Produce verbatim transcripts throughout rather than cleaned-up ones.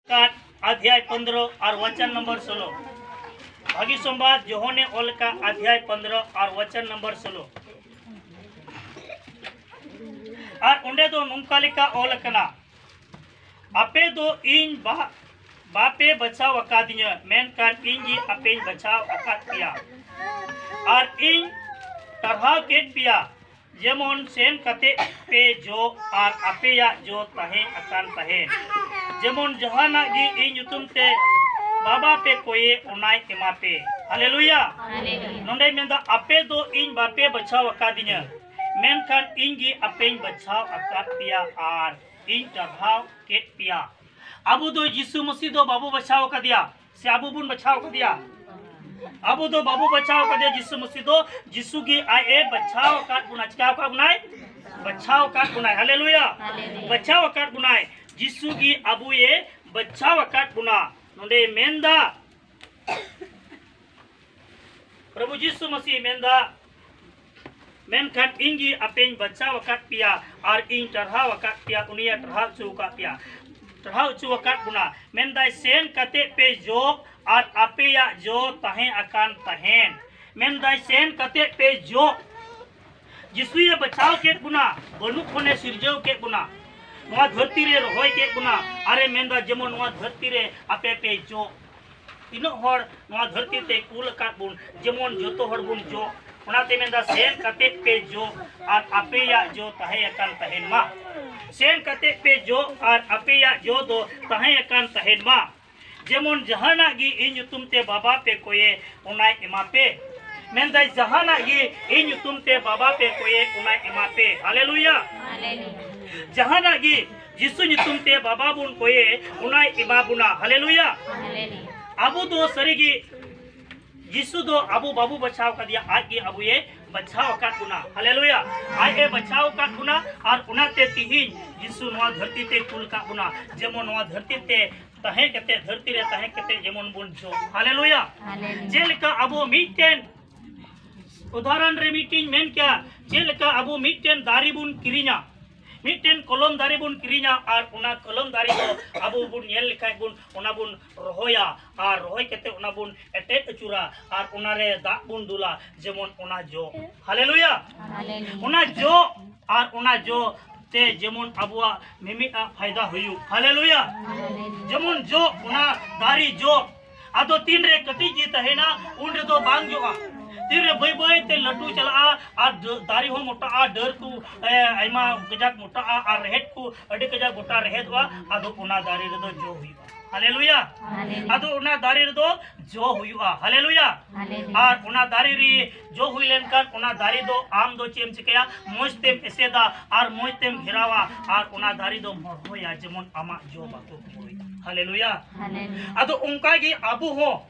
ᱠᱟᱫ ᱟᱫᱷᱭᱟᱭ ᱯᱚᱱᱫᱽᱨᱚ ᱟᱨ ᱣᱟᱪᱚᱱ ᱱᱚᱢᱵᱚᱨ ᱥᱳᱞᱳ᱾ ᱵᱷᱟᱹᱜᱤ ᱥᱚᱢᱵᱟᱫ ᱡᱳᱦᱟᱱᱮ ᱚᱞ ᱠᱟᱫ ᱟᱫᱷᱭᱟᱭ ᱯᱚᱱᱫᱽᱨᱚ ᱟᱨ ᱣᱟᱪᱚᱱ ᱱᱚᱢᱵᱚᱨ ᱥᱳᱞᱳ᱾ ᱟᱨ ᱚᱸᱰᱮ ᱫᱚ ᱱᱚᱝᱠᱟ ᱞᱮᱠᱟ ᱚᱞ ᱟᱠᱟᱱᱟ, ᱟᱯᱮ ᱫᱚ ᱤᱧ ᱵᱟ-, ᱵᱟᱯᱮ ᱵᱟᱪᱷᱟᱣ ᱟᱠᱟᱫᱤᱧᱟᱹ, ᱢᱮᱱᱠᱷᱟᱱ ᱤᱧ ᱜᱮ ᱟᱯᱮᱧ ᱵᱟᱪᱷᱟᱣ ᱟᱠᱟᱫ ᱯᱮᱭᱟ᱾ ᱟᱨ ᱤᱧ ᱴᱟᱨᱦᱟᱣ ᱠᱮᱫ ᱯᱮᱭᱟ, ᱡᱮᱢᱚᱱ ᱥᱮᱱ ᱠᱟᱛᱮ ᱯᱮ ᱡᱚ ᱟᱨ ᱟᱯᱮᱭᱟᱜ ᱡᱚ ᱛᱟᱦᱮᱸ ᱟᱠᱟᱱ ᱛᱟᱦᱮᱸᱱ᱾ ᱡᱮᱢᱚᱱ ᱡᱟᱦᱟᱱᱟᱜ ᱜᱮ ᱤᱧ ᱧᱩᱛᱩᱢ ᱛᱮ ᱵᱟᱵᱟ ᱯᱮ ᱠᱚᱭᱮ, ᱚᱱᱟᱭ ᱮᱢᱟ ᱯᱮ᱾ ᱦᱟᱞᱮᱞᱩᱭᱟ᱾ ᱦᱟᱞᱮᱞᱩᱭᱟ᱾ ᱱᱚᱰᱮ ᱢᱮᱱᱫᱟ, ᱟᱯᱮ ᱫᱚ ᱤᱧ ᱵᱟᱯᱮ ᱵᱟᱪᱷᱟᱣ ᱟᱠᱟᱫᱤᱧᱟᱹ, ᱢᱮᱱᱠᱷᱟᱱ ᱤᱧ ᱜᱮ ᱟᱯᱮᱧ ᱵᱟᱪᱷᱟᱣ ᱟᱠᱟᱫ ᱯᱮᱭᱟ ᱟᱨ ᱤᱧ ᱴᱟᱨᱦᱟᱣ ᱠᱮᱫ ᱯᱮᱭᱟ᱾ ᱟᱵᱚ ᱫᱚ ᱡᱤᱥᱩ ᱢᱟᱹᱥᱤ ᱫᱚ ᱵᱟᱵᱚ ᱵᱟᱪᱷᱟᱣ ᱟᱠᱟᱫᱮᱭᱟ, ᱥᱮ ᱟᱵᱚ ᱵᱚᱱ ᱵᱟᱪᱷᱟᱣ ᱟᱠᱟᱫᱮᱭᱟ? ᱟᱵᱚ ᱫᱚ ᱵᱟᱵᱚ ᱵᱟᱪᱷᱟᱣ ᱟᱠᱟᱫᱮᱭᱟ ᱡᱤᱥᱩ ᱢᱟᱹᱥᱤ ᱫᱚ, ᱡᱤᱥᱩ ᱜᱮ ᱟᱡ ᱮ ᱵᱟᱪᱷᱟᱣ ᱟᱠᱟᱫ ᱵᱚᱱᱟ᱾ ᱪᱤᱠᱟᱹ ᱟᱠᱟᱫ ᱵᱚᱱᱟᱭ? ᱵᱟᱪᱷᱟᱣ ᱟᱠᱟᱫ ᱵᱚᱱᱟᱭ᱾ ᱦᱟᱞᱮᱞᱩᱭᱟ᱾ ᱦᱟᱞᱮᱞᱩᱭᱟ᱾ ᱵᱟᱪᱷᱟᱣ ᱟᱠᱟᱫ ᱵᱚᱱᱟᱭ, ᱡᱤᱥᱩ ᱜᱮ ᱟᱵᱚᱭᱮ ᱵᱟᱪᱷᱟᱣ ᱟᱠᱟᱫ ᱵᱚᱱᱟ᱾ ᱱᱚᱰᱮ ᱢᱮᱱᱫᱟ, ᱯᱨᱚᱵᱷᱩ ᱡᱤᱥᱩ ᱢᱟᱹᱥᱤ ᱢᱮᱱᱫᱟ, ᱢᱮᱱᱠᱷᱟᱱ ᱤᱧ ᱜᱮ ᱟᱯᱮᱧ ᱵᱟᱪᱷᱟᱣ ᱟᱠᱟᱫ ᱯᱮᱭᱟ ᱟᱨ ᱤᱧ ᱴᱟᱨᱦᱟᱣ ᱟᱠᱟᱫ ᱯᱮᱭᱟ, ᱩᱱᱤᱭᱮ ᱴᱟᱨᱦᱟᱣ ᱦᱚᱪᱚ ᱟᱠᱟᱫ ᱯᱮᱭᱟ, ᱴᱟᱨᱦᱟᱣ ᱦᱚᱪᱚ ᱟᱠᱟᱫ ᱵᱚᱱᱟ᱾ ᱢᱮᱱᱫᱟᱭ, ᱥᱮᱱ ᱠᱟᱛᱮ ᱯᱮ ᱡᱚ ᱟᱨ ᱟᱯᱮᱭᱟᱜ ᱡᱚ ᱛᱟᱦᱮᱸ ᱟᱠᱟᱱ ᱛᱟᱦᱮᱸᱱ᱾ ᱢᱮᱱᱫᱟᱭ, ᱥᱮᱱ ᱠᱟᱛᱮ ᱯᱮ ᱡᱚ᱾ ᱡᱤᱥᱩᱭᱮ ᱵᱟᱪᱷᱟᱣ ᱠᱮᱫ ᱵᱚᱱᱟ, ᱵᱟᱹᱱᱩᱜ ᱠᱷᱚᱱᱮ ᱥᱤᱨᱡᱟᱹᱣ ᱠᱮᱫ ᱵᱚᱱᱟ, ᱱᱚᱣᱟ ᱫᱷᱟᱹᱨᱛᱤ ᱨᱮ ᱨᱚᱦᱚᱭ ᱠᱮᱫ ᱵᱚᱱᱟ᱾ ᱟᱨᱮ ᱢᱮᱱᱫᱟ, ᱡᱮᱢᱚᱱ ᱱᱚᱣᱟ ᱫᱷᱟᱹᱨᱛᱤ ᱨᱮ ᱟᱯᱮ ᱯᱮ ᱡᱚ᱾ ᱛᱤᱱᱟᱹᱜ ᱦᱚᱲ ᱱᱚᱣᱟ ᱫᱷᱟᱹᱨᱛᱤ ᱛᱮ ᱠᱩᱞ ᱟᱠᱟᱫ ᱵᱚᱱ, ᱡᱮᱢᱚᱱ ᱡᱚᱛᱚ ᱦᱚᱲ ᱵᱚᱱ ᱡᱚ᱾ ᱚᱱᱟᱛᱮ ᱢᱮᱱᱫᱟ, ᱥᱮᱱ ᱠᱟᱛᱮ ᱯᱮ ᱡᱚ ᱟᱨ ᱟᱯᱮᱭᱟᱜ ᱡᱚ ᱛᱟᱦᱮᱸ ᱟᱠᱟᱱ ᱛᱟᱦᱮᱱ ᱢᱟ᱾ ᱥᱮᱱ ᱠᱟᱛᱮ ᱯᱮ ᱡᱚ ᱟᱨ ᱟᱯᱮᱭᱟᱜ ᱡᱚ ᱫᱚ ᱛᱟᱦᱮᱸ ᱟᱠᱟᱱ ᱛᱟᱦᱮᱱ ᱢᱟ᱾ ᱡᱮᱢᱚᱱ ᱡᱟᱦᱟᱱᱟᱜ ᱜᱮ ᱤᱧ ᱧᱩᱛᱩᱢ ᱛᱮ ᱵᱟᱵᱟ ᱯᱮ ᱠᱚᱭᱮ, ᱚᱱᱟᱭ ᱮᱢᱟ ᱯᱮ᱾ ᱢᱮᱱᱫᱟᱭ, ᱡᱟᱦᱟᱱᱟᱜ ᱜᱮ ᱤᱧ ᱧᱩᱛᱩᱢ ᱛᱮ ᱵᱟᱵᱟ ᱯᱮ ᱠᱚᱭᱮ, ᱚᱱᱟᱭ ᱮᱢᱟ ᱯᱮ᱾ ᱦᱟᱞᱮᱞᱩᱭᱟ᱾ ᱦᱟᱞᱮᱞᱩᱭᱟ᱾ ᱡᱟᱦᱟᱱᱟᱜ ᱜᱮ ᱡᱤᱥᱩ ᱧᱩᱛᱩᱢ ᱛᱮ ᱵᱟᱵᱟ ᱵᱚᱱ ᱠᱚᱭᱮ, ᱚᱱᱟᱭ ᱮᱢᱟ ᱵᱚᱱᱟ᱾ ᱦᱟᱞᱮᱞᱩᱭᱟ᱾ ᱦᱟᱞᱮᱞᱩᱭᱟ᱾ ᱟᱵᱚ ᱫᱚ ᱥᱟᱹᱨᱤᱜᱮ ᱡᱤᱥᱩ ᱫᱚ ᱟᱵᱚ ᱵᱟᱵᱚ ᱵᱟᱪᱷᱟᱣ ᱠᱟᱫᱮᱭᱟ, ᱟᱡ ᱜᱮ ᱟᱵᱚᱭᱮ ᱵᱟᱪᱷᱟᱣ ᱟᱠᱟᱫ ᱵᱚᱱᱟ᱾ ᱦᱟᱞᱮᱞᱩᱭᱟ᱾ ᱟᱡ ᱮ ᱵᱟᱪᱷᱟᱣ ᱟᱠᱟᱫ ᱵᱚᱱᱟ, ᱟᱨ ᱚᱱᱟᱛᱮ ᱛᱤᱦᱤᱧ ᱡᱤᱥᱩ ᱱᱚᱣᱟ ᱫᱷᱟᱹᱨᱛᱤ ᱛᱮ ᱠᱩᱞ ᱟᱠᱟᱫ ᱵᱚᱱᱟ, ᱡᱮᱢᱚᱱ ᱱᱚᱣᱟ ᱫᱷᱟᱹᱨᱛᱤ ᱛᱮ ᱛᱟᱦᱮᱸ ᱠᱟᱛᱮ, ᱫᱷᱟᱹᱨᱛᱤ ᱨᱮ ᱛᱟᱦᱮᱸ ᱠᱟᱛᱮ ᱡᱮᱢᱚᱱ ᱵᱚᱱ ᱡᱚ᱾ ᱦᱟᱞᱮᱞᱩᱭᱟ᱾ ᱦᱟᱞᱮᱞᱩᱭᱟ᱾ ᱡᱮᱞᱮᱠᱟ ᱟᱵᱚ ᱢᱤᱫᱴᱮᱱ ᱩᱫᱟᱦᱚᱨᱚᱱ ᱨᱮ ᱢᱤᱫᱴᱮᱱ ᱢᱮᱱ ᱠᱮᱭᱟ, ᱪᱮᱫ ᱞᱮᱠᱟ ᱟᱵᱚ ᱢᱤᱫᱴᱮᱱ ᱫᱟᱨᱮ ᱵᱚᱱ ᱠᱤᱨᱤᱧᱟ, ᱢᱤᱫᱴᱮᱱ ᱠᱚᱞᱚᱢ ᱫᱟᱨᱮ ᱵᱚᱱ ᱠᱤᱨᱤᱧᱟ ᱟᱨ ᱚᱱᱟ ᱠᱚᱞᱚᱢ ᱫᱟᱨᱮ ᱫᱚ ᱟᱵᱚ ᱵᱚᱱ ᱧᱮᱞ ᱞᱮᱠᱷᱟᱡ ᱵᱚᱱ, ᱚᱱᱟ ᱵᱚᱱ ᱨᱚᱦᱚᱭᱟ ᱟᱨ ᱨᱚᱦᱚᱭ ᱠᱟᱛᱮ ᱚᱱᱟ ᱵᱚᱱ ᱮᱴᱮᱫ ᱟᱹᱪᱩᱨᱟ ᱟᱨ ᱚᱱᱟᱨᱮ ᱫᱟᱜ ᱵᱚᱱ ᱫᱩᱞᱟ, ᱡᱮᱢᱚᱱ ᱚᱱᱟ ᱡᱚ᱾ ᱦᱟᱞᱮᱞᱩᱭᱟ᱾ ᱦᱟᱞᱮᱞᱩᱭᱟ᱾ ᱚᱱᱟ ᱡᱚ ᱟᱨ ᱚᱱᱟ ᱡᱚ ᱛᱮ ᱡᱮᱢᱚᱱ ᱟᱵᱚᱣᱟᱜ ᱢᱤᱢᱤᱫ ᱟᱜ ᱯᱷᱟᱭᱫᱟ ᱦᱩᱭᱩᱜ᱾ ᱦᱟᱞᱮᱞᱩᱭᱟ᱾ ᱦᱟᱞᱮᱞᱩᱭᱟ᱾ ᱡᱮᱢᱚᱱ ᱡᱚ, ᱚᱱᱟ ᱫᱟᱨᱮ ᱡᱚ, ᱟᱫᱚ ᱛᱤᱱᱨᱮ ᱠᱟᱹᱴᱤᱡ ᱜᱮ ᱛᱟᱦᱮᱱᱟ, ᱩᱱ ᱨᱮᱫᱚ ᱵᱟᱝ ᱡᱚᱜᱼᱟ᱾ ᱛᱤᱱᱨᱮ ᱵᱟᱹᱭ ᱵᱟᱹᱭ ᱛᱮ ᱞᱟᱹᱴᱩ ᱪᱟᱞᱟᱜᱼᱟ ᱟᱨ ᱰᱟᱹ-, ᱫᱟᱨᱮ ᱦᱚᱸ ᱢᱚᱴᱟᱜᱼᱟ, ᱰᱟᱹᱨ ᱠᱚ, ᱮ, ᱟᱭᱢᱟ ᱠᱟᱡᱟᱠ ᱢᱚᱴᱟᱜᱼᱟ ᱟᱨ ᱨᱮᱦᱮᱫ ᱠᱚ ᱟᱹᱰᱤ ᱠᱟᱡᱟᱠ ᱜᱚᱴᱟ ᱨᱮᱦᱮᱫᱚᱜᱼᱟ, ᱟᱫᱚ ᱚᱱᱟ ᱫᱟᱨᱮ ᱨᱮᱫᱚ ᱡᱚ ᱦᱩᱭᱩᱜᱼᱟ᱾ ᱦᱟᱞᱮᱞᱩᱭᱟ᱾ ᱦᱟᱞᱮᱞᱩᱭᱟ᱾ ᱟᱫᱚ ᱚᱱᱟ ᱫᱟᱨᱮ ᱨᱮᱫᱚ ᱡᱚ ᱦᱩᱭᱩᱜᱼᱟ᱾ ᱦᱟᱞᱮᱞᱩᱭᱟ᱾ ᱦᱟᱞᱮᱞᱩᱭᱟ᱾ ᱟᱨ ᱚᱱᱟ ᱫᱟᱨᱮ ᱨᱮ ᱡᱚ ᱦᱩᱭ ᱞᱮᱱᱠᱷᱟᱱ ᱚᱱᱟ ᱫᱟᱨᱮ ᱫᱚ ᱟᱢ ᱫᱚ ᱪᱮᱫ ᱮᱢ ᱪᱤᱠᱟᱹᱭᱟ? ᱢᱚᱡᱽ ᱛᱮᱢ ᱮᱥᱮᱫᱟ ᱟᱨ ᱢᱚᱡᱽ ᱛᱮᱢ ᱜᱷᱮᱨᱟᱣᱟ ᱟᱨ ᱚᱱᱟ ᱫᱟᱨᱮ ᱫᱚᱢ ᱦᱚᱨᱦᱚᱭᱟ, ᱡᱮᱢᱚᱱ ᱟᱢᱟᱜ ᱡᱚ ᱵᱟᱠᱚ ᱠᱚᱭ᱾ ᱦᱟᱞᱮᱞᱩᱭᱟ᱾ ᱦᱟᱞᱮᱞᱩᱭᱟ᱾ ᱟᱫᱚ ᱚᱱᱠᱟ ᱜᱮ ᱟᱵᱚ ᱦᱚᱸ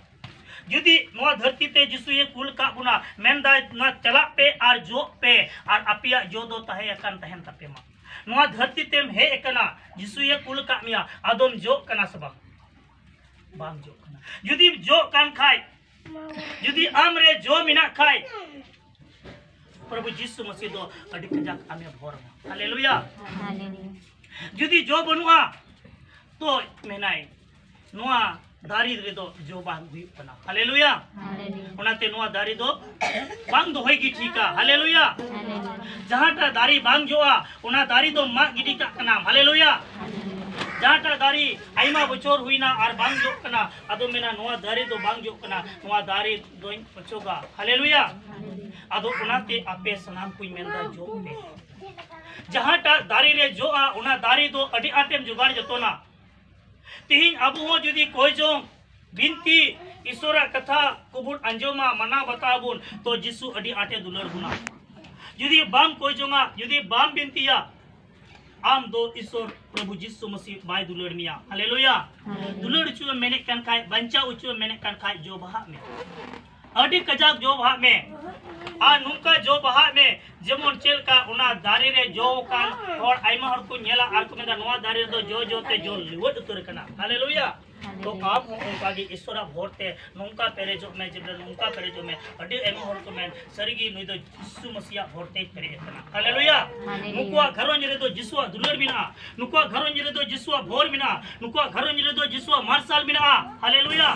ᱡᱩᱫᱤ ᱱᱚᱣᱟ ᱫᱷᱟᱹᱨᱛᱤ ᱛᱮ ᱡᱤᱥᱩᱭᱮ ᱠᱩᱞ ᱠᱟᱜ ᱵᱚᱱᱟ, ᱢᱮᱱᱫᱟᱭ, "ᱱᱚᱣᱟ ᱪᱟᱞᱟᱜ ᱯᱮ ᱟᱨ ᱡᱚᱜ ᱯᱮ, ᱟᱨ ᱟᱯᱮᱭᱟᱜ ᱡᱚ ᱫᱚ ᱛᱟᱦᱮᱸ ᱟᱠᱟᱱ ᱛᱟᱦᱮᱱ ᱛᱟᱯᱮ ᱢᱟ᱾ ᱱᱚᱣᱟ ᱫᱷᱟᱹᱨᱛᱤ ᱛᱮᱢ ᱦᱮᱡ ᱟᱠᱟᱱᱟ, ᱡᱤᱥᱩᱭᱮ ᱠᱩᱞ ᱠᱟᱜ ᱢᱮᱭᱟ, ᱟᱫᱚᱢ ᱡᱚᱜ ᱠᱟᱱᱟ ᱥᱮ ᱵᱟᱝ?" ᱵᱟᱢ ᱡᱚᱜ ᱠᱟᱱᱟ᱾ ᱡᱩᱫᱤᱢ ᱡᱚᱜ ᱠᱟᱱ ᱠᱷᱟᱡ, ᱡᱩᱫᱤ ᱟᱢ ᱨᱮ ᱡᱚ ᱢᱮᱱᱟᱜ ᱠᱷᱟᱡ, ᱯᱨᱚᱵᱷᱩ ᱡᱤᱥᱩ ᱢᱟᱥᱤ ᱫᱚ ᱟᱹᱰᱤ ᱠᱟᱡᱟᱠ ᱟᱢᱮ ᱵᱷᱚᱨ ᱟᱢᱟ᱾ ᱦᱟᱞᱮᱞᱩᱭᱟ᱾ ᱦᱟᱞᱮᱞᱩᱭᱟ᱾ ᱡᱩᱫᱤ ᱡᱚ ᱵᱟᱹᱱᱩᱜᱼᱟ, ᱛᱚ ᱢᱮᱱᱟᱭ, ᱱᱚᱣᱟ ᱫᱟᱨᱮ ᱨᱮᱫᱚ ᱡᱚ ᱵᱟᱝ ᱦᱩᱭᱩᱜ ᱠᱟᱱᱟ᱾ ᱦᱟᱞᱮᱞᱩᱭᱟ᱾ ᱦᱟᱞᱮᱞᱩᱭᱟ᱾ ᱚᱱᱟᱛᱮ ᱱᱚᱣᱟ ᱫᱟᱨᱮ ᱫᱚ ᱵᱟᱝ ᱫᱚᱦᱚᱭ ᱜᱮ ᱴᱷᱤᱠᱟ᱾ ᱦᱟᱞᱮᱞᱩᱭᱟ᱾ ᱦᱟᱞᱮᱞᱩᱭᱟ᱾ ᱡᱟᱦᱟᱸᱴᱟᱜ ᱫᱟᱨᱮ ᱵᱟᱝ ᱡᱚᱜᱼᱟ, ᱚᱱᱟ ᱫᱟᱨᱮ ᱫᱚ ᱢᱟᱜ ᱜᱤᱰᱤ ᱠᱟᱜ ᱠᱟᱱᱟᱢ᱾ ᱦᱟᱞᱮᱞᱩᱭᱟ᱾ ᱦᱟᱞᱮᱞᱩᱭᱟ᱾ ᱡᱟᱦᱟᱸᱴᱟᱜ ᱫᱟᱨᱮ ᱟᱭᱢᱟ ᱵᱚᱪᱷᱚᱨ ᱦᱩᱭᱱᱟ ᱟᱨ ᱵᱟᱝ ᱡᱚᱜ ᱠᱟᱱᱟ, ᱟᱫᱚ ᱢᱮᱱᱟ, "ᱱᱚᱣᱟ ᱫᱟᱨᱮ ᱫᱚ ᱵᱟᱝ ᱡᱚᱜ ᱠᱟᱱᱟ, ᱱᱚᱣᱟ ᱫᱟᱨᱮ ᱫᱚᱧ ᱚᱪᱚᱜᱟ᱾" ᱦᱟᱞᱮᱞᱩᱭᱟ᱾ ᱟᱫᱚ ᱚᱱᱟᱛᱮ ᱟᱯᱮ ᱥᱟᱱᱟᱢ ᱠᱚᱧ ᱢᱮᱱᱫᱟ, ᱡᱚᱜ ᱯᱮ᱾ ᱡᱟᱦᱟᱸᱴᱟᱜ ᱫᱟᱨᱮ ᱨᱮ ᱡᱚᱜᱼᱟ, ᱚᱱᱟ ᱫᱟᱨᱮ ᱫᱚ ᱟᱹᱰᱤ ᱟᱸᱴᱮᱢ ᱡᱚᱜᱟᱲ ᱡᱚᱛᱚᱱᱟ᱾ ᱛᱤᱦᱤᱧ ᱟᱵᱚ ᱦᱚᱸ ᱡᱩᱫᱤ ᱠᱚᱭ ᱡᱚᱝ, ᱵᱤᱱᱛᱤ, ᱤᱥᱚᱨᱟᱜ ᱠᱟᱛᱷᱟ ᱠᱚᱵᱚᱱ ᱟᱸᱡᱚᱢᱟ, ᱢᱟᱱᱟᱣ ᱵᱟᱛᱟᱣ ᱟᱵᱚᱱ, ᱛᱚ ᱡᱤᱥᱩ ᱟᱹᱰᱤ ᱟᱸᱴᱮ ᱫᱩᱞᱟᱹᱲ ᱵᱚᱱᱟ᱾ ᱡᱩᱫᱤ ᱵᱟᱢ ᱠᱚᱭ ᱡᱚᱝᱟ, ᱡᱩᱫᱤ ᱵᱟᱢ ᱵᱤᱱᱛᱤᱭᱟ, ᱟᱢ ᱫᱚ ᱤᱥᱚᱨ ᱯᱨᱚᱵᱷᱩ ᱡᱤᱥᱩ ᱢᱟᱥᱤ ᱵᱟᱭ ᱫᱩᱞᱟᱹᱲ ᱢᱮᱭᱟ᱾ ᱦᱟᱞᱮᱞᱩᱭᱟ᱾ ᱦᱟᱞᱮᱞᱩᱭᱟ᱾ ᱫᱩᱞᱟᱹᱲ ᱦᱚᱪᱚᱭᱮᱢ ᱢᱮᱱᱮᱫ ᱠᱟᱱ ᱠᱷᱟᱡ, ᱵᱟᱧᱪᱟᱣ ᱦᱚᱪᱚᱭᱮᱢ ᱢᱮᱱᱮᱫ ᱠᱟᱱ ᱠᱷᱟᱡ, ᱡᱚ ᱵᱟᱦᱟᱜ ᱢᱮ᱾ ᱟᱹᱰᱤ ᱠᱟᱡᱟᱠ ᱡᱚ ᱵᱟᱦᱟᱜ ᱢᱮ᱾ ᱟᱨ ᱱᱚᱝᱠᱟ ᱡᱚ ᱵᱟᱦᱟᱜ ᱢᱮ, ᱡᱮᱢᱚᱱ ᱪᱮᱫ ᱞᱮᱠᱟ ᱚᱱᱟ ᱫᱟᱨᱮ ᱨᱮ ᱡᱚ ᱟᱠᱟᱱ ᱦᱚᱲ, ᱟᱭᱢᱟ ᱦᱚᱲ ᱠᱚ ᱧᱮᱞᱟ ᱟᱨ ᱠᱚ ᱢᱮᱱᱫᱟ, "ᱱᱚᱣᱟ ᱫᱟᱨᱮ ᱨᱮᱫᱚ ᱡᱚ ᱡᱚ ᱛᱮ ᱡᱚ ᱞᱤᱣᱟᱹᱫ ᱩᱛᱟᱹᱨ ᱟᱠᱟᱱᱟ᱾" ᱦᱟᱞᱮᱞᱩᱭᱟ᱾ ᱛᱚ ᱟᱢ ᱦᱚᱸ ᱚᱱᱠᱟ ᱜᱮ ᱤᱥᱚᱨᱟᱜ ᱵᱷᱚᱨ ᱛᱮ ᱱᱚᱝᱠᱟ ᱯᱮᱨᱮᱡᱚᱜ ᱢᱮ, ᱡᱮ ᱵᱚᱞᱮ ᱱᱚᱝᱠᱟ ᱯᱮᱨᱮᱡᱚᱜ ᱢᱮ᱾ ᱟᱹᱰᱤ ᱟᱭᱢᱟ ᱦᱚᱲ ᱠᱚ ᱢᱮᱱ, ᱥᱟᱹᱨᱤ ᱜᱮ ᱱᱩᱭ ᱫᱚ ᱡᱤᱥᱩ ᱢᱟᱥᱤᱭᱟᱜ ᱵᱷᱚᱨ ᱛᱮᱭ ᱯᱮᱨᱮᱡ ᱟᱠᱟᱱᱟ᱾ ᱦᱟᱞᱮᱞᱩᱭᱟ᱾ ᱦᱟᱞᱮᱞᱩᱭᱟ᱾ ᱱᱩᱠᱩᱣᱟᱜ ᱜᱷᱟᱨᱚᱸᱡᱽ ᱨᱮᱫᱚ ᱡᱤᱥᱩᱣᱟᱜ ᱫᱩᱞᱟᱹᱲ ᱢᱮᱱᱟᱜᱼᱟ, ᱱᱩᱠᱩᱣᱟᱜ ᱜᱷᱟᱨᱚᱸᱡᱽ ᱨᱮᱫᱚ ᱡᱤᱥᱩᱣᱟᱜ ᱵᱷᱚᱨ ᱢᱮᱱᱟᱜᱼᱟ, ᱱᱩᱠᱩᱣᱟᱜ ᱜᱷᱟᱨᱚᱸᱡᱽ ᱨᱮᱫᱚ ᱡᱤᱥᱩᱣᱟᱜ ᱢᱟᱨᱥᱟᱞ ᱢᱮᱱᱟᱜᱼᱟ᱾ ᱦᱟᱞᱮᱞᱩᱭᱟ᱾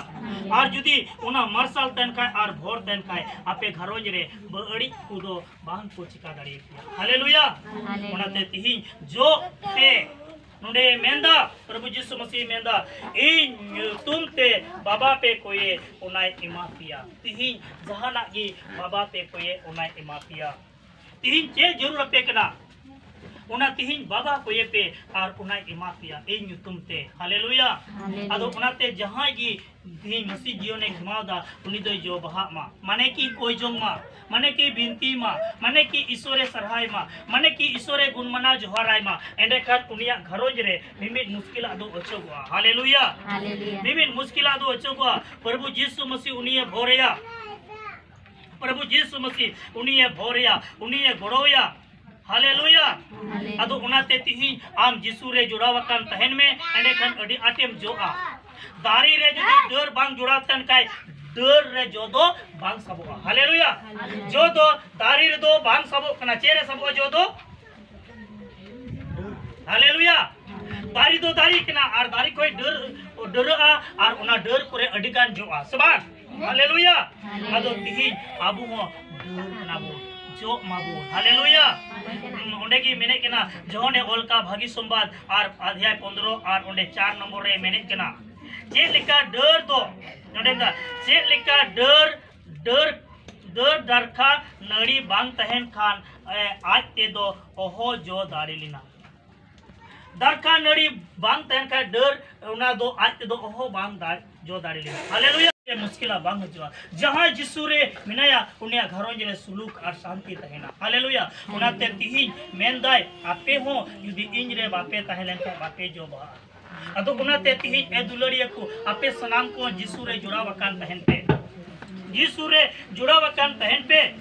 ᱟᱨ ᱡᱩᱫᱤ ᱚᱱᱟ ᱢᱟᱨᱥᱟᱞ ᱛᱟᱦᱮᱱ ᱠᱷᱟᱡ ᱟᱨ ᱵᱷᱚᱨ ᱛᱟᱦᱮᱱ ᱠᱷᱟᱡ, ᱟᱯᱮ ᱜᱷᱟᱨᱚᱸᱡᱽ ᱨᱮ ᱵᱟᱹᱲᱤᱡ ᱠᱚᱫᱚ ᱵᱟᱝ ᱠᱚ ᱪᱤᱠᱟ ᱫᱟᱲᱮᱭᱟᱯᱮᱭᱟ᱾ ᱦᱟᱞᱮᱞᱩᱭᱟ᱾ ᱦᱟᱞᱮᱞᱩᱭᱟ᱾ ᱚᱱᱟᱛᱮ ᱛᱤᱦᱤᱧ ᱡᱚᱜ ᱯᱮ᱾ ᱱᱚᱰᱮ ᱢᱮᱱᱫᱟ, ᱯᱨᱚᱵᱷᱩ ᱡᱤᱥᱩ ᱢᱟᱥᱤ ᱢᱮᱱᱫᱟ, "ᱤᱧ ᱧᱩᱛᱩᱢ ᱛᱮ ᱵᱟᱵᱟ ᱯᱮ ᱠᱚᱭᱮ, ᱚᱱᱟᱭ ᱮᱢᱟ ᱯᱮᱭᱟ᱾" ᱛᱤᱦᱤᱧ ᱡᱟᱦᱟᱱᱟᱜ ᱜᱮ ᱵᱟᱵᱟ ᱯᱮ ᱠᱚᱭᱮ, ᱚᱱᱟᱭ ᱮᱢᱟ ᱯᱮᱭᱟ᱾ ᱛᱤᱦᱤᱧ ᱪᱮᱫ ᱡᱟᱹᱨᱩᱲ ᱟᱯᱮ ᱠᱟᱱᱟ, ᱚᱱᱟ ᱛᱤᱦᱤᱧ ᱵᱟᱵᱟ ᱠᱚᱭᱮ ᱯᱮ, ᱟᱨ ᱚᱱᱟᱭ ᱮᱢᱟ ᱯᱮᱭᱟ ᱤᱧ ᱧᱩᱛᱩᱢ ᱛᱮ᱾ ᱦᱟᱞᱮᱞᱩᱭᱟ᱾ ᱦᱟᱞᱮᱞᱩᱭᱟ᱾ ᱟᱫᱚ ᱚᱱᱟᱛᱮ ᱡᱟᱦᱟᱸᱭ ᱜᱮ ᱛᱤᱦᱤᱧ ᱢᱟᱹᱥᱤ ᱡᱤᱭᱚᱱᱮ ᱠᱷᱮᱢᱟᱣ ᱫᱟ, ᱩᱱᱤ ᱫᱚᱭ ᱡᱚ ᱵᱟᱦᱟᱜ ᱢᱟ᱾ ᱢᱟᱱᱮ ᱠᱤ ᱠᱚᱭ ᱡᱚᱝ ᱢᱟ, ᱢᱟᱱᱮ ᱠᱤ ᱵᱤᱱᱛᱤ ᱢᱟ, ᱢᱟᱱᱮ ᱠᱤ ᱤᱥᱚᱨᱮ ᱥᱟᱨᱦᱟᱭ ᱢᱟ, ᱢᱟᱱᱮ ᱠᱤ ᱤᱥᱚᱨᱮ ᱜᱩᱱ ᱢᱟᱱᱟᱣ ᱡᱚᱦᱟᱨᱟᱭ ᱢᱟ᱾ ᱮᱸᱰᱮᱠᱷᱟᱱ ᱩᱱᱤᱭᱟᱜ ᱜᱷᱟᱨᱚᱸᱡᱽ ᱨᱮ ᱢᱤᱢᱤᱫ ᱢᱩᱥᱠᱤᱞᱟᱜ ᱫᱚ ᱚᱪᱚᱜᱚᱜᱼᱟ᱾ ᱦᱟᱞᱮᱞᱩᱭᱟ᱾ ᱦᱟᱞᱮᱞᱩᱭᱟ᱾ ᱢᱤᱢᱤᱫ ᱢᱩᱥᱠᱤᱞᱟᱜ ᱫᱚ ᱚᱪᱚᱜᱚᱜᱼᱟ᱾ ᱯᱨᱚᱵᱷᱩ ᱡᱤᱥᱩ ᱢᱟᱹᱥᱤ ᱩᱱᱤᱭᱮ ᱵᱷᱚᱨᱮᱭᱟ᱾ ᱯᱨᱚᱵᱷᱩ ᱡᱤᱥᱩ ᱢᱟᱹᱥᱤ ᱩᱱᱤᱭᱮ ᱵᱷᱚᱨᱮᱭᱟ, ᱩᱱᱤᱭᱮ ᱜᱚᱲᱚᱣᱟᱭᱟ᱾ ᱦᱟᱞᱮᱞᱩᱭᱟ᱾ ᱦᱟᱞᱮᱞᱩᱭᱟ᱾ ᱟᱫᱚ ᱚᱱᱟᱛᱮ ᱛᱤᱦᱤᱧ ᱟᱢ ᱡᱤᱥᱩ ᱨᱮ ᱡᱚᱲᱟᱣ ᱟᱠᱟᱱ ᱛᱟᱦᱮᱱ ᱢᱮ, ᱮᱸᱰᱮᱠᱷᱟᱱ ᱟᱹᱰᱤ ᱟᱸᱴᱮᱢ ᱡᱚᱜᱼᱟ᱾ ᱫᱟᱨᱮ ᱨᱮ ᱡᱩᱫᱤ ᱰᱟᱹᱨ ᱵᱟᱝ ᱡᱚᱲᱟᱣ ᱛᱟᱦᱮᱱ ᱠᱷᱟᱡ, ᱰᱟᱹᱨ ᱨᱮ ᱡᱚ ᱫᱚ ᱵᱟᱝ ᱥᱟᱵᱚᱜᱼᱟ᱾ ᱦᱟᱞᱮᱞᱩᱭᱟ᱾ ᱦᱟᱞᱮᱞᱩᱭᱟ᱾ ᱡᱚ ᱫᱚ ᱫᱟᱨᱮ ᱨᱮᱫᱚ ᱵᱟᱝ ᱥᱟᱵᱚᱜ ᱠᱟᱱᱟ᱾ ᱪᱮᱫ ᱨᱮ ᱥᱟᱵᱚᱜᱼᱟ ᱡᱚ ᱫᱚ? ᱦᱟᱞᱮᱞᱩᱭᱟ᱾ ᱫᱟᱨᱮ ᱫᱚ ᱫᱟᱨᱮ ᱠᱟᱱᱟ, ᱟᱨ ᱫᱟᱨᱮ ᱠᱷᱚᱡ ᱰᱟᱹᱨ ᱰᱟᱹᱨᱟᱹᱜᱼᱟ, ᱟᱨ ᱚᱱᱟ ᱰᱟᱹᱨ ᱠᱚᱨᱮ ᱟᱹᱰᱤ ᱜᱟᱱ ᱡᱚᱜᱼᱟ, ᱥᱮ ᱵᱟᱝ? ᱦᱟᱞᱮᱞᱩᱭᱟ᱾ ᱟᱫᱚ ᱛᱤᱦᱤᱧ ᱟᱵᱚ ᱦᱚᱸ ᱰᱟᱹᱨ ᱠᱟᱱᱟ ᱵᱚᱱ, ᱡᱚᱜ ᱢᱟᱵᱚᱱ᱾ ᱦᱟᱞᱮᱞᱩᱭᱟ᱾ ᱚᱸᱰᱮ ᱜᱮ ᱢᱮᱱᱮᱫ ᱠᱟᱱᱟ, ᱡᱚᱦᱚᱱᱮ ᱚᱞ ᱠᱟᱜ ᱵᱷᱟᱹᱜᱤ ᱥᱚᱢᱵᱟᱫ ᱟᱨ ᱚᱫᱷᱭᱟᱭ ᱯᱚᱱᱫᱽᱨᱚ ᱟᱨ ᱚᱸᱰᱮ ᱪᱟᱨ ᱱᱚᱢᱵᱚᱨ ᱨᱮ ᱢᱮᱱᱮᱫ ᱠᱟᱱᱟ, ᱪᱮᱫ ᱞᱮᱠᱟ ᱰᱟᱹᱨ ᱫᱚ, ᱱᱚᱰᱮ ᱢᱮᱱᱫᱟ, ᱪᱮᱫ ᱞᱮᱠᱟ ᱰᱟᱹᱨ, ᱰᱟᱹᱨ, ᱰᱟᱹᱨ ᱰᱟᱨᱠᱷᱟ ᱱᱟᱹᱲᱤ ᱵᱟᱝ ᱛᱟᱦᱮᱱ ᱠᱷᱟᱱ, ᱮ, ᱟᱡ ᱛᱮᱫᱚ ᱚᱦᱚ ᱡᱚ ᱫᱟᱲᱮ ᱞᱮᱱᱟ᱾ ᱫᱟᱨᱠᱷᱟ ᱱᱟᱹᱲᱤ ᱵᱟᱝ ᱛᱟᱦᱮᱱ ᱠᱷᱟᱡ ᱰᱟᱹᱨ, ᱚᱱᱟ ᱫᱚ ᱟᱡ ᱛᱮᱫᱚ ᱚᱦᱚ ᱵᱟᱝ ᱫᱟᱲ-, ᱡᱚ ᱫᱟᱲᱮ ᱞᱮᱱᱟ᱾ ᱦᱟᱞᱮᱞᱩᱭᱟ᱾ ᱢᱩᱥᱠᱤᱞᱟ ᱵᱟᱝ ᱦᱤᱡᱩᱜᱼᱟ᱾ ᱡᱟᱦᱟᱸᱭ ᱡᱤᱥᱩ ᱨᱮ ᱢᱮᱱᱟᱭᱟ, ᱩᱱᱤᱭᱟᱜ ᱜᱷᱟᱨᱚᱸᱡᱽ ᱨᱮ ᱥᱩᱞᱩᱠ ᱟᱨ ᱥᱟᱱᱛᱤ ᱛᱟᱦᱮᱱᱟ᱾ ᱦᱟᱞᱮᱞᱩᱭᱟ᱾ ᱚᱱᱟᱛᱮ ᱛᱤᱦᱤᱧ ᱢᱮᱱᱫᱟᱭ, ᱟᱯᱮ ᱦᱚᱸ ᱡᱩᱫᱤ ᱤᱧ ᱨᱮ ᱵᱟᱯᱮ ᱛᱟᱦᱮᱸ ᱞᱮᱱ ᱠᱷᱟᱡ ᱵᱟᱯᱮ ᱡᱚ ᱵᱟᱦᱟᱜᱼᱟ᱾ ᱟᱫᱚ ᱚᱱᱟᱛᱮ ᱛᱤᱦᱤᱧ ᱮ ᱫᱩᱞᱟᱹᱲᱤᱭᱟᱹ ᱠᱚ, ᱟᱯᱮ ᱥᱟᱱᱟᱢ ᱠᱚ ᱡᱤᱥᱩ ᱨᱮ ᱡᱚᱲᱟᱣ ᱟᱠᱟᱱ ᱛᱟᱦᱮᱱ ᱯᱮ᱾ ᱡᱤᱥᱩ ᱨᱮ ᱡᱚᱲᱟᱣ ᱟᱠᱟᱱ ᱛᱟᱦᱮᱱ ᱯᱮ᱾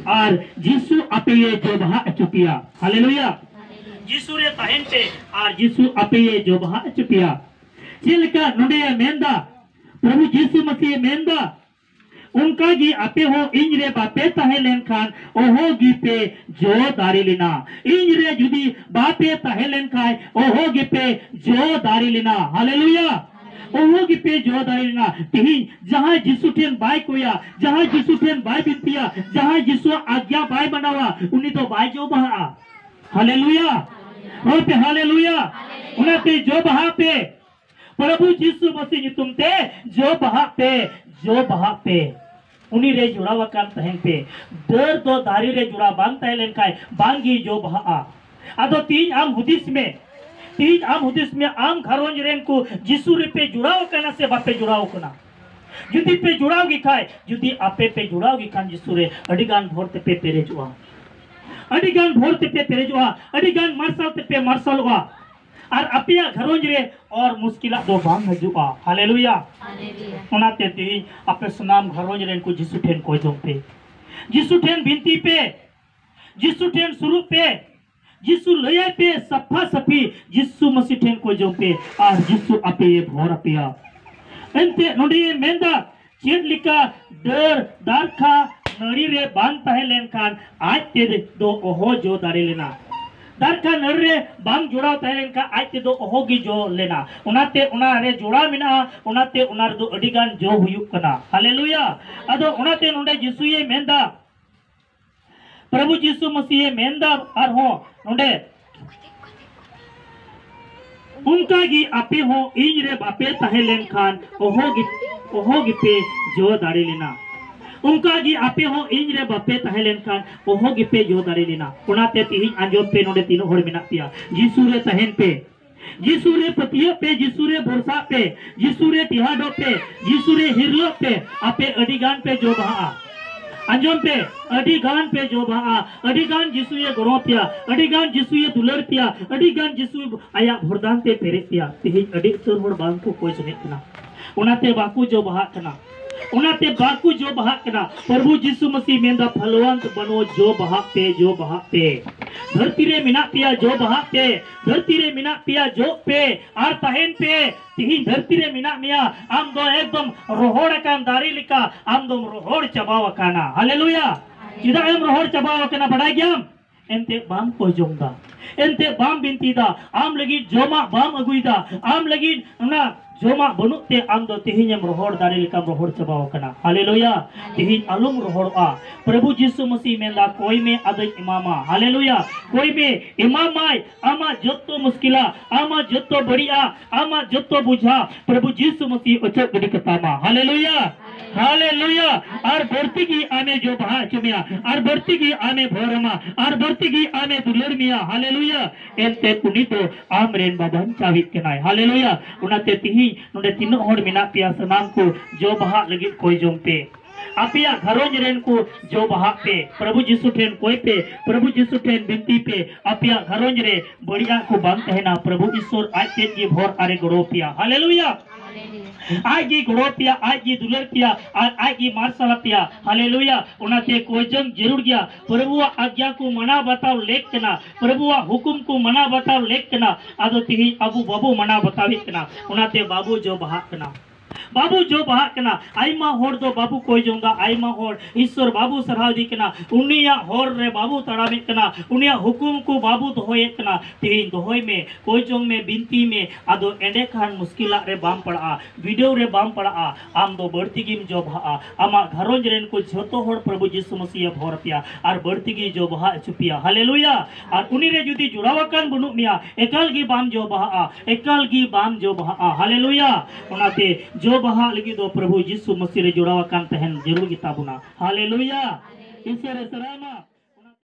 ᱟᱨ ᱡᱤᱥᱩ ᱟᱯᱮᱭᱮ ᱡᱚ ᱵᱟᱦᱟ ᱦᱚᱪᱚ ᱯᱮᱭᱟ᱾ ᱦᱟᱞᱮᱞᱩᱭᱟ᱾ ᱡᱤᱥᱩ ᱨᱮ ᱛᱟᱦᱮᱱ ᱯᱮ᱾ ᱟᱨ ᱡᱤᱥᱩ ᱟᱯᱮᱭᱮ ᱡᱚ ᱵᱟᱦᱟ ᱦᱚᱪᱚ ᱯᱮᱭᱟ᱾ ᱪᱮᱫ ᱞᱮᱠᱟ ᱱᱚᱰᱮ ᱢᱮᱱᱫᱟ, ᱯᱨᱚᱵᱷᱩ ᱡᱤᱥᱩ ᱢᱟᱥᱤᱦ ᱢᱮᱱᱫᱟ, ᱚᱱᱠᱟ ᱜᱮ ᱟᱯᱮ ᱦᱚᱸ ᱤᱧ ᱨᱮ ᱵᱟᱯᱮ ᱛᱟᱦᱮᱸ ᱞᱮᱱᱠᱷᱟᱱ ᱚᱦᱚ ᱜᱮᱯᱮ ᱡᱚ ᱫᱟᱲᱮ ᱞᱮᱱᱟ᱾ ᱤᱧ ᱨᱮ ᱡᱩᱫᱤ ᱵᱟᱯᱮ ᱛᱟᱦᱮᱸ ᱞᱮᱱᱠᱷᱟᱱ ᱚᱦᱚ ᱜᱮᱯᱮ ᱡᱚ ᱫᱟᱲᱮ ᱞᱮᱱᱟ᱾ ᱦᱟᱞᱮᱞᱩᱭᱟ᱾ ᱚᱦᱚ ᱜᱮᱯᱮ ᱡᱚ ᱫᱟᱲᱮ ᱞᱮᱱᱟ᱾ ᱛᱮᱦᱮᱧ ᱡᱟᱦᱟᱸᱭ ᱡᱤᱥᱩ ᱴᱷᱮᱱ ᱵᱟᱭ ᱠᱚᱭᱟ, ᱡᱟᱦᱟᱸᱭ ᱡᱤᱥᱩ ᱴᱷᱮᱱ ᱵᱟᱭ ᱵᱤᱱᱛᱤᱭᱟ, ᱡᱟᱦᱟᱸᱭ ᱡᱤᱥᱩᱣᱟᱜ ᱟᱡᱽᱧᱟ ᱵᱟᱭ ᱢᱟᱱᱟᱣᱟ, ᱩᱱᱤ ᱫᱚ ᱵᱟᱭ ᱡᱚ ᱵᱟᱦᱟᱜᱼᱟ᱾ ᱦᱟᱞᱮᱞᱩᱭᱟ᱾ ᱨᱚᱲ ᱯᱮ ᱦᱟᱞᱮᱞᱩᱭᱟ᱾ ᱚᱱᱟᱛᱮ ᱡᱚ ᱵᱟᱦᱟᱜ ᱯᱮ᱾ ᱯᱨᱚᱵᱷᱩ ᱡᱤᱥᱩ ᱢᱟᱥᱤ ᱧᱩᱛᱩᱢ ᱛᱮ ᱡᱚ ᱵᱟᱦᱟᱜ ᱯᱮ, ᱡᱚ ᱵᱟᱦᱟᱜ ᱯᱮ᱾ ᱩᱱᱤ ᱨᱮ ᱡᱚᱲᱟᱣ ᱟᱠᱟᱱ ᱛᱟᱦᱮᱱ ᱯᱮ᱾ ᱰᱟᱹᱨ ᱫᱚ ᱫᱟᱨᱮ ᱨᱮ ᱡᱚᱲᱟᱣ ᱵᱟᱝ ᱛᱟᱦᱮᱸ ᱞᱮᱱ ᱠᱷᱟᱱ ᱵᱟᱝ ᱜᱮ ᱡᱚ ᱵᱟᱦᱟᱜᱼᱟ᱾ ᱟᱫᱚ ᱛᱤᱦᱤᱧ ᱟᱢ ᱦᱩᱫᱤᱥ ᱢᱮ, ᱛᱤᱦᱤᱧ ᱟᱢ ᱦᱩᱫᱤᱥ ᱢᱮ, ᱟᱢ ᱜᱷᱟᱨᱚᱸᱡᱽ ᱨᱮᱱ ᱠᱚ ᱡᱤᱥᱩ ᱨᱮᱯᱮ ᱡᱚᱲᱟᱣ ᱟᱠᱟᱱᱟ ᱥᱮ ᱵᱟᱯᱮ ᱡᱚᱲᱟᱣ ᱟᱠᱟᱱᱟ? ᱡᱩᱫᱤ ᱯᱮ ᱡᱚᱲᱟᱣ ᱜᱮ ᱠᱷᱟᱱ, ᱡᱩᱫᱤ ᱟᱯᱮ ᱯᱮ ᱡᱚᱲᱟᱣ ᱜᱮ ᱠᱷᱟᱱ ᱡᱤᱥᱩ ᱨᱮ, ᱟᱹᱰᱤ ᱜᱟᱱ ᱵᱷᱳᱨ ᱛᱮᱯᱮ ᱯᱮᱨᱮᱡᱚᱜᱼᱟ, ᱟᱹᱰᱤ ᱜᱟᱱ ᱵᱷᱳᱨ ᱛᱮᱯᱮ ᱯᱮᱨᱮᱡᱚᱜᱼᱟ, ᱟᱹᱰᱤ ᱜᱟᱱ ᱢᱟᱨᱥᱟᱞ ᱛᱮᱯᱮ ᱢᱟᱨᱥᱟᱞᱚᱜᱼᱟ᱾ ᱟᱨ ᱟᱯᱮᱭᱟᱜ ᱜᱷᱟᱨᱚᱸᱡᱽ ᱨᱮ ᱚᱨ ᱢᱩᱥᱠᱤᱞᱟᱜ ᱫᱚ ᱵᱟᱝ ᱦᱤᱡᱩᱜᱼᱟ᱾ ᱦᱟᱞᱮᱞᱩᱭᱟ᱾ ᱦᱟᱞᱮᱞᱩᱭᱟ᱾ ᱚᱱᱟᱛᱮ ᱛᱮᱦᱮᱧ ᱟᱯᱮ ᱥᱟᱱᱟᱢ ᱜᱷᱟᱨᱚᱸᱡᱽ ᱨᱮᱱ ᱠᱚ ᱡᱤᱥᱩ ᱴᱷᱮᱱ ᱠᱚᱭ ᱡᱚᱝ ᱯᱮ, ᱡᱤᱥᱩ ᱴᱷᱮᱱ ᱵᱤᱱᱛᱤ ᱯᱮ, ᱡᱤᱥᱩ ᱴᱷᱮᱱ ᱥᱩᱨᱩᱜ ᱯᱮ, ᱡᱤᱥᱩ ᱞᱟᱹᱭᱟᱭ ᱯᱮ ᱥᱟᱯᱷᱟ ᱥᱟᱹᱯᱷᱤ, ᱡᱤᱥᱩ ᱢᱟᱹᱥᱤ ᱴᱷᱮᱱ ᱠᱚᱭ ᱡᱚᱝ ᱯᱮ, ᱟᱨ ᱡᱤᱥᱩ ᱟᱯᱮᱭᱮ ᱵᱷᱚᱨ ᱟᱯᱮᱭᱟ᱾ ᱮᱱᱛᱮ ᱱᱚᱰᱮ ᱢᱮᱱᱫᱟ, ᱪᱮᱫ ᱞᱮᱠᱟ ᱰᱟᱹᱨ ᱫᱟᱨᱠᱷᱟ ᱱᱟᱹᱲᱤ ᱨᱮ ᱵᱟᱝ ᱛᱟᱦᱮᱸ ᱞᱮᱱᱠᱷᱟᱱ ᱟᱡ ᱛᱮ ᱫᱚ ᱚᱦᱚ ᱡᱚ ᱫᱟᱲᱮ ᱞᱮᱱᱟ᱾ ᱫᱟᱨᱠᱷᱟ ᱱᱟᱹᱲᱤ ᱨᱮ ᱵᱟᱝ ᱡᱚᱲᱟᱣ ᱛᱟᱦᱮᱸ ᱞᱮᱱᱠᱷᱟᱱ ᱟᱡ ᱛᱮᱫᱚ ᱚᱦᱚ ᱜᱮ ᱡᱚ ᱞᱮᱱᱟ᱾ ᱚᱱᱟᱛᱮ ᱚᱱᱟ ᱨᱮ ᱡᱚᱲᱟᱣ ᱢᱮᱱᱟᱜᱼᱟ, ᱚᱱᱟᱛᱮ ᱚᱱᱟ ᱨᱮᱫᱚ ᱟᱹᱰᱤ ᱜᱟᱱ ᱡᱚ ᱦᱩᱭᱩᱜ ᱠᱟᱱᱟ᱾ ᱦᱟᱞᱮᱞᱩᱭᱟ᱾ ᱟᱫᱚ ᱚᱱᱟᱛᱮ ᱱᱚᱰᱮ ᱡᱤᱥᱩᱭᱮ ᱢᱮᱱᱫᱟ, ᱯᱨᱚᱵᱷᱩ ᱡᱤᱥᱩ ᱢᱟᱹᱥᱤᱦᱮ ᱢᱮᱱᱫᱟ ᱟᱨᱦᱚᱸ ᱱᱚᱰᱮ, ᱚᱱᱠᱟ ᱜᱮ ᱟᱯᱮ ᱦᱚᱸ ᱤᱧ ᱨᱮ ᱵᱟᱯᱮ ᱛᱟᱦᱮᱸ ᱞᱮᱱᱠᱷᱟᱱ ᱚᱦᱚ ᱜᱮ, ᱚᱦᱚ ᱜᱮᱯᱮ ᱡᱚ ᱫᱟᱲᱮ ᱞᱮᱱᱟ᱾ ᱚᱱᱠᱟ ᱜᱮ ᱟᱯᱮ ᱦᱚᱸ ᱤᱧ ᱨᱮ ᱵᱟᱯᱮ ᱛᱟᱦᱮᱸ ᱞᱮᱱᱠᱷᱟᱱ ᱚᱦᱚ ᱜᱮᱯᱮ ᱡᱚ ᱫᱟᱲᱮ ᱞᱮᱱᱟ᱾ ᱚᱱᱟᱛᱮ ᱛᱮᱦᱮᱧ ᱟᱸᱡᱚᱢ ᱯᱮ, ᱱᱚᱰᱮ ᱛᱤᱱᱟᱹᱜ ᱦᱚᱲ ᱢᱮᱱᱟᱜ ᱯᱮᱭᱟ, ᱡᱤᱥᱩ ᱨᱮ ᱛᱟᱦᱮᱱ ᱯᱮ, ᱡᱤᱥᱩ ᱨᱮ ᱯᱟᱹᱛᱭᱟᱹᱜ ᱯᱮ, ᱡᱤᱥᱩ ᱨᱮ ᱵᱷᱚᱨᱥᱟᱜ ᱯᱮ, ᱡᱤᱥᱩ ᱨᱮ ᱴᱮᱦᱟᱰᱚᱜ ᱯᱮ, ᱡᱤᱥᱩ ᱨᱮ ᱦᱤᱨᱞᱟᱹᱜ ᱯᱮ, ᱟᱯᱮ ᱟᱹᱰᱤ ᱜᱟᱱ ᱯᱮ ᱡᱚ ᱵᱟᱦᱟᱜᱼᱟ᱾ ᱟᱸᱡᱚᱢ ᱯᱮ, ᱟᱹᱰᱤ ᱜᱟᱱ ᱯᱮ ᱡᱚ ᱵᱟᱦᱟᱜᱼᱟ, ᱟᱹᱰᱤ ᱜᱟᱱ ᱡᱤᱥᱩᱭᱮ ᱜᱚᱲᱚ ᱯᱮᱭᱟ, ᱟᱹᱰᱤ ᱜᱟᱱ ᱡᱤᱥᱩᱭᱮ ᱫᱩᱞᱟᱹᱲ ᱯᱮᱭᱟ, ᱟᱹᱰᱤ ᱜᱟᱱ ᱡᱤᱥᱩ ᱟᱭᱟᱜ ᱵᱷᱚᱨᱫᱟᱱ ᱛᱮ ᱯᱮᱨᱮᱡ ᱯᱮᱭᱟ᱾ ᱛᱮᱦᱮᱧ ᱟᱹᱰᱤ ᱩᱛᱟᱹᱨ ᱦᱚᱲ ᱵᱟᱝ ᱠᱚ ᱠᱚᱭ ᱥᱟᱱᱟᱭᱮᱫ ᱠᱟᱱᱟ, ᱚᱱᱟᱛᱮ ᱵᱟᱠᱚ ᱡᱚ ᱵᱟᱦᱟᱜ ᱠᱟᱱᱟ, ᱚᱱᱟᱛᱮ ᱵᱟᱠᱚ ᱡᱚ ᱵᱟᱦᱟᱜ ᱠᱟᱱᱟ᱾ ᱯᱨᱚᱵᱷᱩ ᱡᱤᱥᱩ ᱢᱟᱹᱥᱤ ᱢᱮᱱᱫᱟ, ᱯᱷᱚᱞᱣᱟᱱᱛ ᱵᱟᱱᱚ, ᱡᱚ ᱵᱟᱦᱟᱜ ᱯᱮ, ᱡᱚ ᱵᱟᱦᱟᱜ ᱯᱮ᱾ ᱫᱷᱟᱹᱨᱛᱤ ᱨᱮ ᱢᱮᱱᱟᱜ ᱯᱮᱭᱟ, ᱡᱚ ᱵᱟᱦᱟᱜ ᱯᱮ᱾ ᱫᱷᱟᱹᱨᱛᱤ ᱨᱮ ᱢᱮᱱᱟᱜ ᱯᱮᱭᱟ, ᱡᱚᱜ ᱯᱮ ᱟᱨ ᱛᱟᱦᱮᱱ ᱯᱮ᱾ ᱛᱤᱦᱤᱧ ᱫᱷᱟᱹᱨᱛᱤ ᱨᱮ ᱢᱮᱱᱟᱜ ᱢᱮᱭᱟ, ᱟᱢ ᱫᱚ ᱮᱠᱫᱚᱢ ᱨᱚᱦᱚᱲ ᱟᱠᱟᱱ ᱫᱟᱨᱮ ᱞᱮᱠᱟ, ᱟᱢ ᱫᱚᱢ ᱨᱚᱦᱚᱲ ᱪᱟᱵᱟᱣ ᱟᱠᱟᱱᱟ᱾ ᱦᱟᱞᱮᱞᱩᱭᱟ! ᱪᱮᱫᱟᱜ ᱮᱢ ᱨᱚᱦᱚᱲ ᱪᱟᱵᱟᱣ ᱟᱠᱟᱱᱟ, ᱵᱟᱰᱟᱭ ᱜᱮᱭᱟᱢ? ᱮᱱᱛᱮ ᱵᱟᱢ ᱠᱚᱭ ᱡᱚᱝ ᱫᱟ, ᱮᱱᱛᱮ ᱵᱟᱢ ᱵᱤᱱᱛᱤᱭᱮᱫᱟ, ᱟᱢ ᱞᱟᱹᱜᱤᱫ ᱡᱚᱢᱟᱜ ᱵᱟᱢ ᱟᱹᱜᱩᱭᱮᱫᱟ, ᱟᱢ ᱞᱟᱹᱜᱤᱫ ᱚᱱᱟ ᱡᱚᱢᱟᱜ ᱵᱟᱹᱱᱩᱜ ᱛᱮ ᱟᱢ ᱫᱚ ᱛᱮᱦᱮᱧᱮᱢ ᱨᱚᱦᱚᱲ ᱫᱟᱨᱮ ᱞᱮᱠᱟᱢ ᱨᱚᱦᱚᱲ ᱪᱟᱵᱟᱣ ᱟᱠᱟᱱᱟ᱾ ᱦᱟᱞᱮᱞᱩᱭᱟ! ᱛᱮᱦᱮᱧ ᱟᱞᱚᱢ ᱨᱚᱦᱚᱲᱚᱜᱼᱟ᱾ ᱯᱨᱚᱵᱷᱩ ᱡᱤᱥᱩ ᱢᱟᱹᱥᱤ ᱢᱮᱱᱫᱟ, "ᱠᱚᱭ ᱢᱮ, ᱟᱫᱚᱧ ᱮᱢᱟᱢᱟ᱾" ᱦᱟᱞᱮᱞᱩᱭᱟ! ᱠᱚᱭ ᱢᱮ, ᱮᱢᱟᱢᱟᱭ᱾ ᱟᱢᱟᱜ ᱡᱚᱛᱚ ᱢᱩᱥᱠᱤᱞᱟ, ᱟᱢᱟᱜ ᱡᱚᱛᱚ ᱵᱟᱹᱲᱤᱡᱼᱟ, ᱟᱢᱟᱜ ᱡᱚᱛᱚ ᱵᱩᱡᱷᱟ ᱯᱨᱚᱵᱷᱩ ᱡᱤᱥᱩ ᱢᱟᱹᱥᱤ ᱚᱪᱚᱜ ᱜᱤᱰᱤ ᱠᱟᱛᱟᱢᱟ᱾ ᱦᱟᱞᱮᱞᱩᱭᱟ! ᱦᱟᱞᱮᱞᱩᱭᱟ! ᱟᱨ ᱵᱟᱹᱲᱛᱤ ᱜᱮ ᱟᱢᱮ ᱡᱚ ᱵᱟᱦᱟ ᱦᱚᱪᱚ ᱢᱮᱭᱟ, ᱟᱨ ᱵᱟᱹᱲᱛᱤ ᱜᱮ ᱟᱢᱮ ᱵᱷᱚᱨ ᱟᱢᱟ, ᱟᱨ ᱵᱟᱹᱲᱛᱤ ᱜᱮ ᱟᱢᱮ ᱫᱩᱞᱟᱹᱲ ᱢᱮᱭᱟ᱾ ᱦᱟᱞᱮᱞᱩᱭᱟ! ᱮᱱᱛᱮ ᱩᱱᱤ ᱫᱚ ᱟᱢ ᱨᱮᱱ ᱵᱟᱵᱟᱧᱪᱟᱣᱤᱡ ᱠᱟᱱᱟᱭ᱾ ᱦᱟᱞᱮᱞᱩᱭᱟ! ᱚᱱᱟᱛᱮ ᱛᱤᱦᱤᱧ ᱱᱚᱰᱮ ᱛᱤᱱᱟᱹᱜ ᱦᱚᱲ ᱢᱮᱱᱟᱜ ᱯᱮᱭᱟ, ᱥᱟᱱᱟᱢ ᱠᱚ ᱡᱚ ᱵᱟᱦᱟᱜ ᱞᱟᱹᱜᱤᱫ ᱠᱚᱭ ᱡᱚᱝ ᱯᱮ᱾ ᱟᱯᱮᱭᱟᱜ ᱜᱷᱟᱨᱚᱸᱡᱽ ᱨᱮᱱ ᱠᱚ ᱡᱚ ᱵᱟᱦᱟᱜ ᱯᱮ, ᱯᱨᱚᱵᱷᱩ ᱡᱤᱥᱩ ᱴᱷᱮᱱ ᱠᱚᱭ ᱯᱮ, ᱯᱨᱚᱵᱷᱩ ᱡᱤᱥᱩ ᱴᱷᱮᱱ ᱵᱤᱱᱛᱤ ᱯᱮ᱾ ᱟᱯᱮᱭᱟᱜ ᱜᱷᱟᱨᱚᱸᱡᱽ ᱨᱮ ᱵᱟᱹᱲᱤᱡᱟᱜ ᱠᱚ ᱵᱟᱝ ᱛᱟᱦᱮᱱᱟ᱾ ᱯᱨᱚᱵᱷᱩ ᱤᱥᱚᱨ ᱟᱡ ᱛᱮᱫ ᱜᱮ ᱵᱷᱚᱨ ᱟᱨᱮ ᱜᱚᱲᱚ ᱯᱮᱭᱟ᱾ ᱦᱟᱞᱮᱞᱩᱭᱟ! ᱟᱡ ᱜᱮ ᱜᱚᱲᱚ ᱯᱮᱭᱟ, ᱟᱡ ᱜᱮ ᱫᱩᱞᱟᱹᱲ ᱯᱮᱭᱟ, ᱟᱨ ᱟᱡ ᱜᱮ ᱢᱟᱨᱥᱟᱞ ᱯᱮᱭᱟ᱾ ᱦᱟᱞᱮᱞᱩᱭᱟ! ᱚᱱᱟᱛᱮ ᱠᱚᱭ ᱡᱚᱝ ᱡᱟᱹᱨᱩᱲ ᱜᱮᱭᱟ᱾ ᱯᱨᱚᱵᱷᱩᱣᱟᱜ ᱟᱜᱽᱭᱟ ᱠᱚ ᱢᱟᱱᱟᱣ ᱵᱟᱛᱟᱣ ᱞᱮᱠ ᱠᱟᱱᱟ, ᱯᱨᱚᱵᱷᱩᱣᱟᱜ ᱦᱩᱠᱩᱢ ᱠᱚ ᱢᱟᱱᱟᱣ ᱵᱟᱛᱟᱣ ᱞᱮᱠ ᱠᱟᱱᱟ᱾ ᱟᱫᱚ ᱛᱤᱦᱤᱧ ᱟᱵᱚ ᱵᱟᱵᱚ ᱢᱟᱱᱟᱣ ᱵᱟᱛᱟᱣᱮᱫ ᱠᱟᱱᱟ, ᱚᱱᱟᱛᱮ ᱵᱟᱵᱚ ᱡᱚ ᱵᱟᱦᱟᱜ ᱠᱟᱱᱟ᱾ ᱵᱟᱵᱚ ᱡᱚ ᱵᱟᱦᱟᱜ ᱠᱟᱱᱟ᱾ ᱟᱭᱢᱟ ᱦᱚᱲ ᱫᱚ ᱵᱟᱵᱚ ᱠᱚᱭ ᱡᱚᱝ ᱫᱟ, ᱟᱭᱢᱟ ᱦᱚᱲ ᱤᱥᱥᱚᱨ ᱵᱟᱵᱚ ᱥᱟᱨᱦᱟᱣ ᱤᱫᱤ ᱠᱟᱱᱟ, ᱩᱱᱤᱭᱟᱜ ᱦᱚᱨ ᱨᱮ ᱵᱟᱵᱚ ᱛᱟᱲᱟᱢᱮᱫ ᱠᱟᱱᱟ, ᱩᱱᱤᱭᱟᱜ ᱦᱩᱠᱩᱢ ᱠᱚ ᱵᱟᱵᱚ ᱫᱚᱦᱚᱭᱮᱫ ᱠᱟᱱᱟ᱾ ᱛᱮᱦᱮᱧ ᱫᱚᱦᱚᱭ ᱢᱮ, ᱠᱚᱭ ᱡᱚᱝ ᱢᱮ, ᱵᱤᱱᱛᱤ ᱢᱮ, ᱟᱫᱚ ᱮᱸᱰᱮ ᱠᱷᱟᱱ ᱢᱩᱥᱠᱤᱞᱟᱜ ᱨᱮ ᱵᱟᱢ ᱯᱟᱲᱟᱜᱼᱟ, ᱵᱤᱰᱟᱹᱣ ᱨᱮ ᱵᱟᱢ ᱯᱟᱲᱟᱜᱼᱟ, ᱟᱢ ᱫᱚ ᱵᱟᱹᱲᱛᱤ ᱜᱮᱢ ᱡᱚ ᱵᱟᱦᱟᱜᱼᱟ, ᱟᱢᱟᱜ ᱜᱷᱟᱨᱚᱸᱡᱽ ᱨᱮᱱ ᱠᱚ ᱡᱷᱚᱛᱚ ᱦᱚᱲ ᱯᱨᱚᱵᱷᱩ ᱡᱤᱥᱩ ᱢᱟᱹᱥᱤᱭᱮ ᱵᱷᱚᱨ ᱯᱮᱭᱟ ᱟᱨ ᱵᱟᱹᱲᱛᱤ ᱜᱮ ᱡᱚ ᱵᱟᱦᱟ ᱦᱚᱪᱚ ᱯᱮᱭᱟ᱾ ᱦᱟᱞᱮᱞᱩᱭᱟ! ᱟᱨ ᱩᱱᱤ ᱨᱮ ᱡᱩᱫᱤ ᱡᱚᱲᱟᱣ ᱟᱠᱟᱱ ᱵᱟᱹᱱᱩᱜ ᱢᱮᱭᱟ, ᱮᱠᱟᱞ ᱜᱮ ᱵᱟᱢ ᱡᱚ ᱵᱟᱦᱟᱜᱼᱟ, ᱮᱠᱟᱞ ᱜᱮ ᱵᱟᱢ ᱡᱚ ᱵᱟᱦᱟᱜᱼᱟ᱾ ᱦᱟᱞᱮᱞᱩᱭᱟ! ᱚᱱᱟᱛᱮ ᱡᱚ ᱵᱟᱦᱟᱜ ᱞᱟᱹᱜᱤᱫ ᱫᱚ ᱯᱨᱚᱵᱷᱩ ᱡᱤᱥᱩ ᱢᱟᱹᱥᱤ ᱨᱮ ᱡᱚᱲᱟᱣ ᱟᱠᱟᱱ ᱛᱟᱦᱮᱱ ᱡᱟᱹᱨᱩᱲ ᱜᱮᱛᱟ ᱵᱚᱱᱟ᱾ ᱦᱟᱞᱮᱞᱩᱭᱟ! ᱤᱥᱚᱨᱮ ᱥᱟᱨᱦᱟᱣ ᱢᱟ᱾